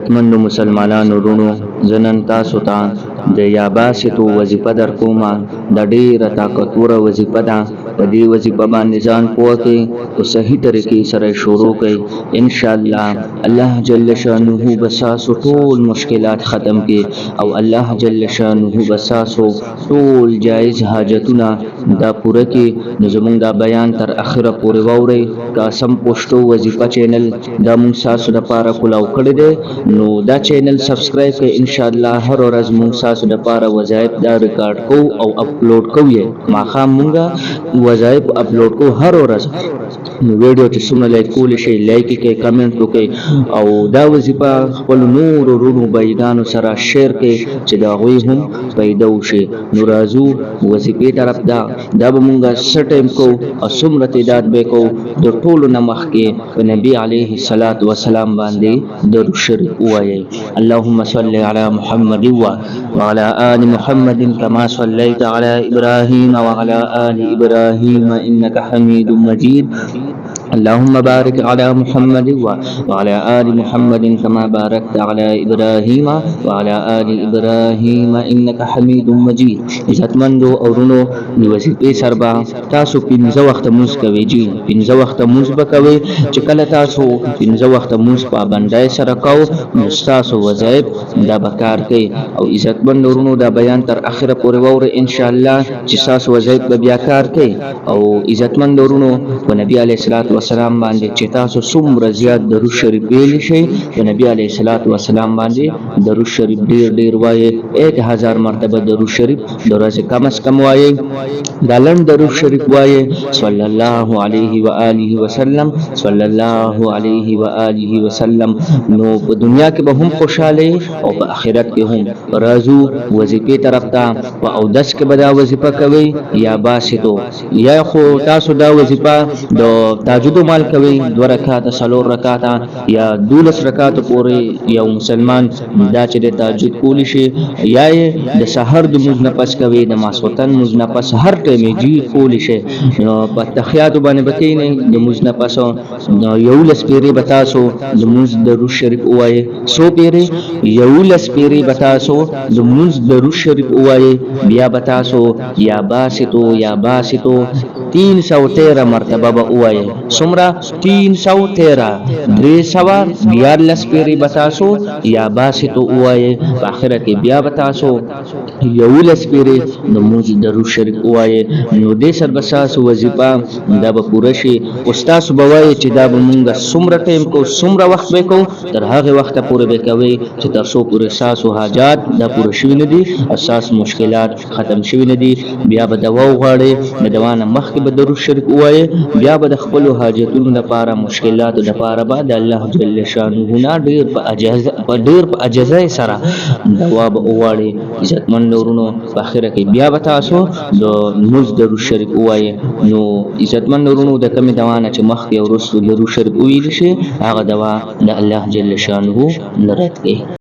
عزتمندو مسلمانانو وروڼو، زه نن تاسو ته د یا باسطو وظیفه در کوم. دا ډیره طاقتوره وظیفه ده. په دې وظیفه باندې ځان پوه کړئ، په صحیح طریقې سره یې شروع کړئ. ان شاء الله الله جل شانه به ستاسو ټول مشکلات ختم کړي او الله جل شانه به ستاسو ټول جایز حاجتونه دا پوره کړي. نو زمونږ دا بیان تر اخره پورې واورئ. قاسم پښتو وظیفه چینل دا مونږ ستاسو دپاره کولاو کړی دی، نو دا چینل سبسکرایب کړئ. ان شاء الله هر ورځ مونږ ستاسو دپاره وظایف دا ریکارډ کوو او اپلوډ کوو یې. ماښام مونږ وظایف اپلوډ کوو هر ورځ. نو ویډیو چې څومره لایک کولی شئ لایک یې کړئ، کمنټ وکړئ او دا وظیفه خپلو نورو وروڼو بایګانو سره شیر کړئ چې د هغوی هم پیدا وشي. نو راځو وظیفې طرف ته. دا به مونږ څه ټایم کوو او څومره تعداد به کوو؟ د ټولو نه مخکې په نبی علیه الصلاة والسلام باندې درود شریف ووایئ. اللهم صل علی محمد وعلى آل محمد كما صليت على إبراهيم وعلى آل إبراهيم إنك حميد مجيد. اللهم بارك على محمد وعلى آل محمد كما باركت على إبراهيم وعلى آل إبراهيم إنك حميد مجيد. عزتمندو اورونو، د وظیفې سره به تاسو پنځه وخته لمونځ کوئ. جی، پنځه وخته لمونځ به کوئ. چې کله تاسو پنځه وخته لمونځ پابندۍ سره کوئ نو ستاسو وظایف دا به کار کوي. او عزتمند ورونو، دا بیان تر اخره پورې واورئ، انشاءالله چې ستاسو وظایف به بیا کار کوي. او عزتمند ورونو، په نبی علیه الصلاة والسلام باندې چې تاسو څومره زیات درود شریف ویلی شئ، په نبی علیه الصلاة والسلام باندې درود شریف ډیر ډیر وایئ. 1000 مرتبه درود شریف د ورځې کم از کم وایئ. دا لنډ درود شریف وایئ، صلی الله علیه و آله وسلم، صلی الله علیه و آله وسلم. نو په دنیا کې به هم خوشاله او په آخرت کې هم. راځو وظیفې طرف ته. په اودس کې به دا وظیفه کوئ یا باسطو، یا خو تاسو دا وظیفه د تهجد مال کوئ، 2 رکعاته، 4 رکعاته یا 12 رکعاتو پورې یو مسلمان دا چې د تهجد کولی شي، یا یې د سحر د لمونځ نه پس کوي، د ماسخوتن لمونځ نه پس، هر ټایم یې جی کولی شي. نو په تخیاتو باندې به کښېنئ د لمونځ نه پس، نو 11 پیرې به تاسو د لمونځ درود شریف ووایئ. څو پیرې؟ 11 پیرې به تاسو د لمونځ درود شریف ووایئ. بیا به تاسو یا باسطو یا باسطو 313 مرتبه به ووایئ. څومره؟ 313، 313 پیرې به تاسو یا باسطو ووایئ. په آخره کې بیا به تاسو 11 پیرې د لمونځ درود شریف ووایئ. نو دې سره به ستاسو وظیفه دا به پوره شي. اوس تاسو به وایئ چې دا به مونږ څومره ټایم کوو، څومره وخت به کوو؟ تر هغې وخته پورې به کوئ چې تر څو پورې ستاسو حاجات دا پوره شوي نه دي او ستاسو مشکلات ختم شوي نه دي. بیا به دوا وغواړئ، د دوا نه مخکې به درود شریف ووایئ، بیا به د خپلو حاجتونو دپاره، مشکلاتو دپاره به د الله جل شانه نه ډېر په عاجزۍ سره دوا به وغواړئ. عزتمند ورونو، په اخره کې بیا به تاسو د لمونځ درود شریف ووایئ. نو عزتمند ورونو، د کومې دوا نه چې مخکې او وروسته درود شریف وویل شي، هغه دوا د الله جل شانه نه رد کوي.